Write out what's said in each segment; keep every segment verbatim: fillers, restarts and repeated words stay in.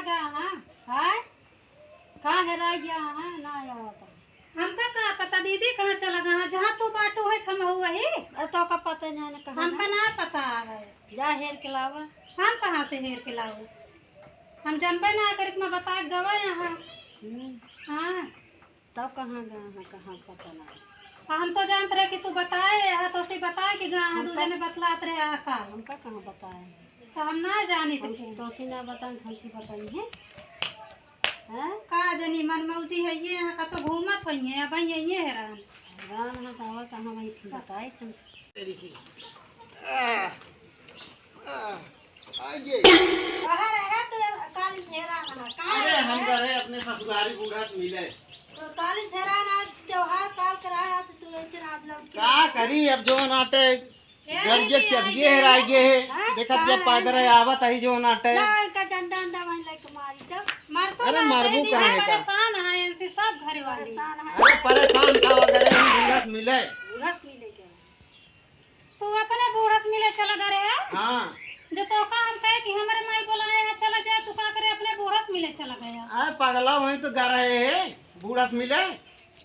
गया है? हैं? कहाँ हेराइ गया है? ना आवत है। हमका का पता दीदी कहाँ चला गया है? जहाँ तू बाटू है हम हऊ वही। अरे तो का पता नहीं है कहाँ हमका है? ना पता है। जा हेर के लावा। हम कहाँ से हेर के लाऊ? हम जनबे ना करे कि मैं बताए गवा यहाँ। हम्म। हाँ। तब कहाँ गया है, कहाँ पता ना। हम तो जानत रहे कि तू बताए है, तो उसे बताए कि गया है, हम दू तो जने बतलात रहे है का। हमका कहाँ बताए है? तो हम ना जानी हम थे। तो उसे ना बताए, हमसे बताई है। हैं? का जानी मन मौजी है ये, यहाँ का तो घूमत होई है, अब ये है राम। राम है तो आवा कहाँ वही बताए थे। तेरी की। आह, आह, आइए। कहाँ रहे तू काली शेरा ना? कहाँ अरे, हम रहे? गए अपने ससुरारी बूढ़ा से मिले। तो काली शेरा ना, आज त्योहार काल कराया तो तू ऐसे रात लौट के का करी, अब जो नाटे ए, गरजे दीदी, चढ़िए आइए। हेराइए है। हाँ? देखत कहाँ जब पैदल रहे? है, आवत ही जो नाटे। ला, इनका डंडा, डंडा वहीं लेके मारी तो। मर तो अरे, ना, मरबू दीदी, काहे का? परेशान है इनसे सब घर वाले। परेशान है। अरे, परेशान का वगैरह, हम बूढ़ा से मिले। बूढ़ा से मिले क्या? तू अपने बूढ़ा से मिले चला गए रहे है? हाँ। जो तो का हम कहे कि हमरे माई बोलाए है, चला जाए, तू का करे अपने बूढ़ा से मिले चला गया? अरे पगला, वहीं तो गए रहे है, बूढ़ा से मिले।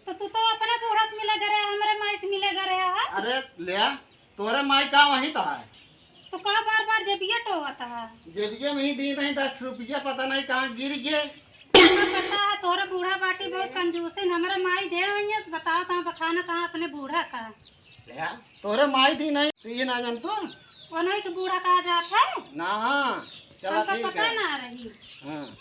तो तू तो अपने बूढ़ा से मिले गए रहे, हमरे माई से मिले गए रहे है? अरे ले आ, तोरे माई का वहीं तो है। तो का बार बार जेबिया टोवत है? जेबिया में ही दी नहीं दस रुपया, पता नहीं कहाँ गिर गए। हमका पता है, तोहरे बूढ़ा बाटी बहुत कंजूसिन। हमरे माई दे हुई है, बताओ, तहाँ बखाना, तहाँ अपने बूढ़ा का। या, तोहरे माई दी नहीं, तो ये ना जान तू? वो नहीं तो बूढ़ा कहा जात है। ना, हाँ, चला हमका ठीक पता है। ना रही। हाँ।